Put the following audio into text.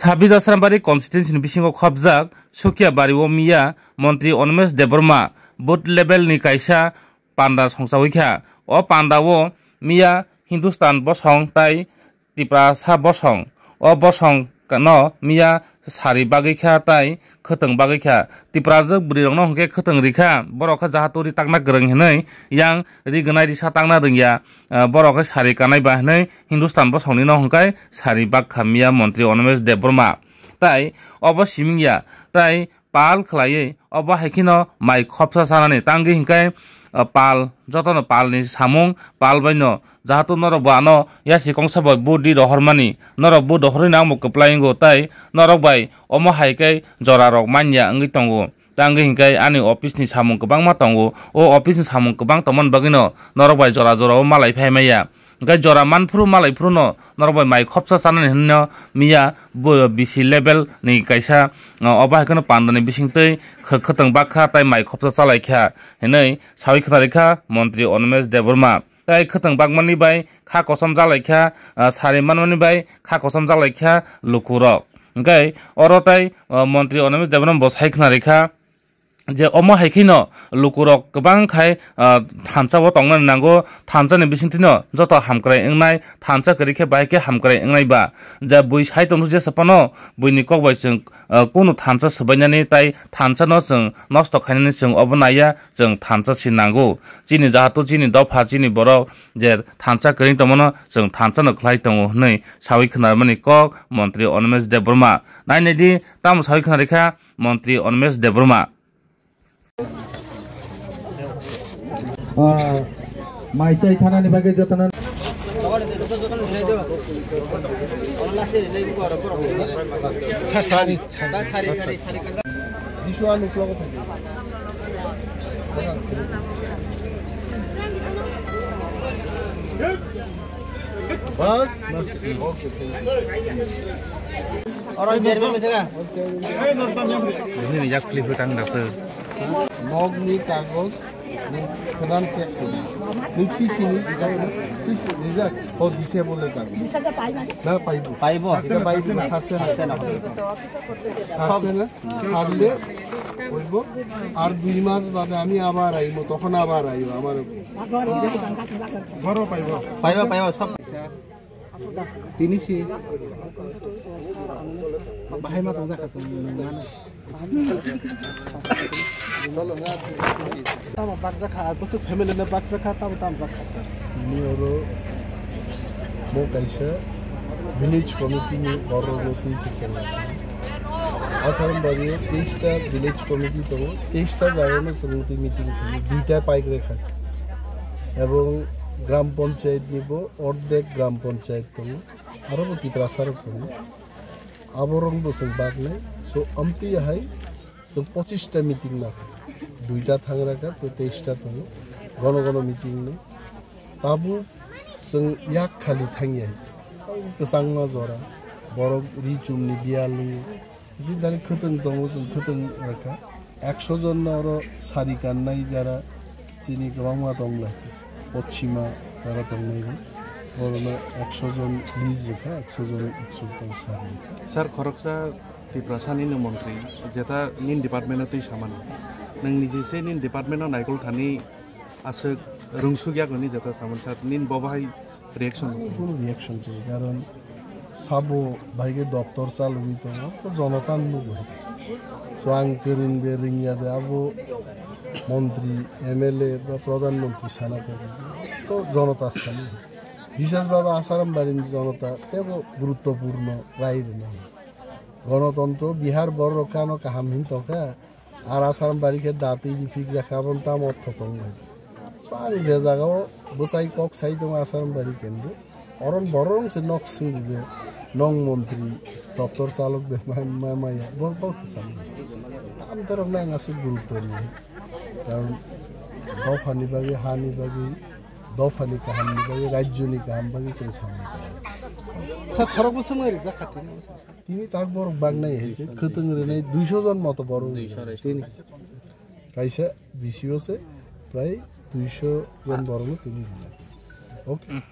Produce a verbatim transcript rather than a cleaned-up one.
Sabis Asrambari constituency ni bisingo khopjak Sukia Bari o miya Montri Animesh Debbarma booth level ni kaisa panda songchawi kha. O panda o miya Hindustan bosong tai Tiprasa bosong. O bosong no miya sari bagwi kha tai khwtwng bagwi kha. Tiprajwk bwrwi rokno hwnkhe khwtwng rikha, borok khe jahaturi takna kwrwng hinwi yang ri gwnai risa takna rwngya. Ah, borok khe sari kanai ba hinwi Hindustan bosongni no hwnkhe sari bak kha miya Montri Animesh Debbarma. Tai obo siming ya, tai pal khlaiwi obo hai kheno mai khopsa chanani tangwi hwnkhe, ah, pal jotono palni samung pal baino jahato norok bo ano yasi kongsa bai budi rohormani, norok bo dohorwi nangbo kwplai wngo tai norok bai omo hai khe jora rok manya wngwi tongo. Tangwi hwnkhe ani office ni samung kwbangma tongo. O office ni samung kwbang tongmani bagwino norok bai jora jora o malai phai maya. Hwnkhe jora manphuru malai phuru no norok bai mai khopsa chanani hinwi no miya bo B C level ni kaisa, o, obo hai kheno panda ni bisingtwi khw-, khwtwng bakha tai mai khopsa chalai kha hinwi sawi khna rikha Montri Animesh Debbarma. Tai khwtwng bakmani bai kha kosom jalai kha, ah, sari manmani bai kha kosom jalai kha lukurok. Hwnkhe oro tai, ah, Montri Animesh Debbarma bo sai khna rikha je omo hai kheno lukurok kwbang khai, ah, thansa o tongna nango, thansa ni bisingtwi no joto hamkrai wngnai, thansa kwrwi khe bahai khe hamkrai wngnai ba. Je bui sai tongthu jesa phano buini kok bai chwng, ah, kunu thansa swbainani tai thansa no chwng nosto khainani chwng obo naiya. Chwng thansa si nango. Chini jahato, chini dopha, chini borok je thansa kwrwi tongmano chwng thansa no khlai tongo hwnwi sawi khwnarmani kok Montri Animesh Debbarma. Nai nai di, tamo sawi khna rikha Montri Animesh Debbarma. Ah, mai chai thanani bagwi jotono. Sir, sir. Biswa nuklo ko thangwi. Bas? Okay, thank you. Oro chairman mai thaka. Ini yak clip tang dasar. Nokni kagoj. Khwnan check khlai. Nung C C ni rijak na? C C rijak. O disable le kagwi. Na paibo. Paibo. Eka paibo, sarse na. Sarse na. Sarle, paibo. Ar dui mas bade ami abar aibo, tokhon abar aibo, amar. Goro paibo. Paibo, paibo, sob. Tini si. Bahai ma tong jakha song nang nana. Tamo bakjakha, bwswk family no bakjakha, tamo tamo bakha sir. Ni oro mo kaisa village committee ni borok no twi se cheng. Asarambari o teis ta village committee tongo, teis ta jaga no chwng twi meeting khlai, duita paik rekha. Ebong gram panchayat ni bo ordek gram panchayat tongo, aro bo Tiprasa rok tongo. Aborok bo chwng baknai. So, amtwi hai chwng pochis ta meeting nakha. Duita thang rakha, tei teis ta tongo. Gono gono meeting no. Tabuk chwng yak khali thangya. Kwchangma jora. Borok ri chumni biyal wngwi. Jindani khwtwng tongo, chwng khwtwng rakha. Ekso jon no oro sari kannai jara chini kwbangma tong lai. Pochima jara tongnai rok. Borokno ekso jon list rikha, ekso jon ekso jon sari. Sir, khoroksa Tiprasani no montri, jeta nin department o twi samani. Nwng niji se nin department o naikol thani aswk rwngsuk yak nini jeta samani sir, nin bo bahai reaction? Ani kono reaction kwrwi, karon sabo bai khe doptor chalogwi tongo, to jonota nugo. To ang kwrwng de rwngya de abo montri, M L A ba pradhan montri sana pore to jonota sani. Bishesh bhabe Asarambari ni jonota tebo guruttopurno rai rwnai. Gonotontro Bihar borok khe ano kaham hin tongkha. Ar Asarambari khe datwi phik jakha, aboni tamo ortho tong bai. So, ang je jagao bwsai kok sai tongo Asarambari kendro. Oron borok se nok sing je nong montri doptor chalok de ma, ma, maya. Bor, bor se sam. Tam torok nang asuk gurutto ni. Karon dophani bagwi, hani bagwi, dophani kahamni bagwi, rajyoni kaham bagwi chwng samung. Sir, khorokbo swmai rijak kha tini. Tini tak borok bangnai hai se, khwtwng rwnai duiso jon moto borok. Duiso rwnai. Tini. Kaisa B C O se prai duiso jon borokno tini rwnai. Okay.